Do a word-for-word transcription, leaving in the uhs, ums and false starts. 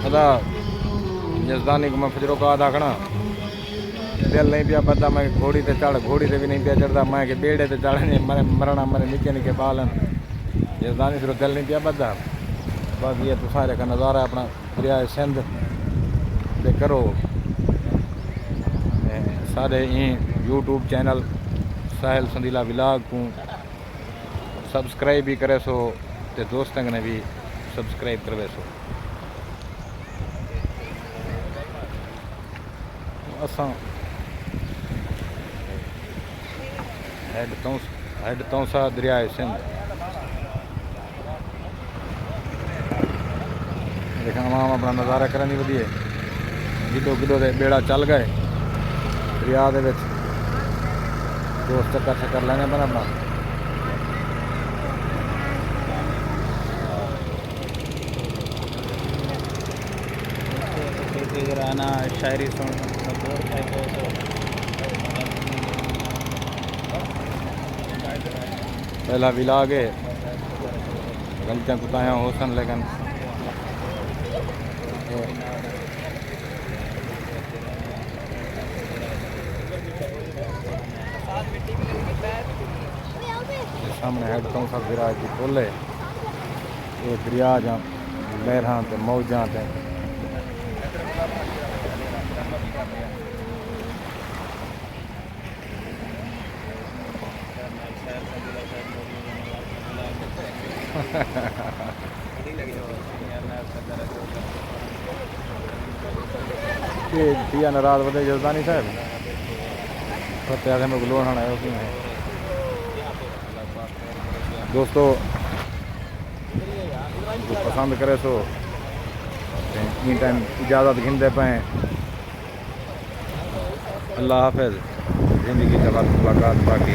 ادا یزدانی کوں میں فجر اوقات آکھݨا، دل نہیں پیا ٻدھدا، میں گھوڑی تے چڑھ، گھوڑی تے وی نہیں پیا چڑھدا، میں کہ ٻیڑے تے چڑھ، مرݨا، مرے نکے نکے ٻال ہن۔ یزدانی سروں دل نہیں پیا ٻدھدا۔ بس یہ تساں جیکھا نظارہ اپݨا دریائے سندھ دے کرو۔ اے ساݙے ایں یوٹیوب چینل ساحل سندیلا ولاگ کوں سبسکرائب بھی کریسو تے دوستاں کنے بھی سبسکرائب کرویسو۔ اساں ہیڈ تونس-، ہیڈ تونسہ دریائے سندھ۔ لیکن عوام اپݨا نظارہ کرݨ دی ودی ہے۔ گڈو گڈو دے ٻیڑا چل ڳئے دریا دے وچ۔ دوست چکر چکر لیندے پن اپݨا۔ شاعری سن۔ پہلا ولاگ ہے، غلطیاں کوتاہیاں ہو سن، لیکن سامنے ہیڈ تونسہ دریا دی پل ہے۔ یہ دریا جاں لہراں تے موجاں تے یہ دیا ناراض ودے یزدانی صاحب۔ فتح اعظم کو لوڑ ہن آئے ہوتی ہیں۔ دوستو، جو پسند کرے سو، تے این ٹائم اجازت گھندے پئے۔ اللہ حافظ۔ زندگی تے وقت ملاقات باقی۔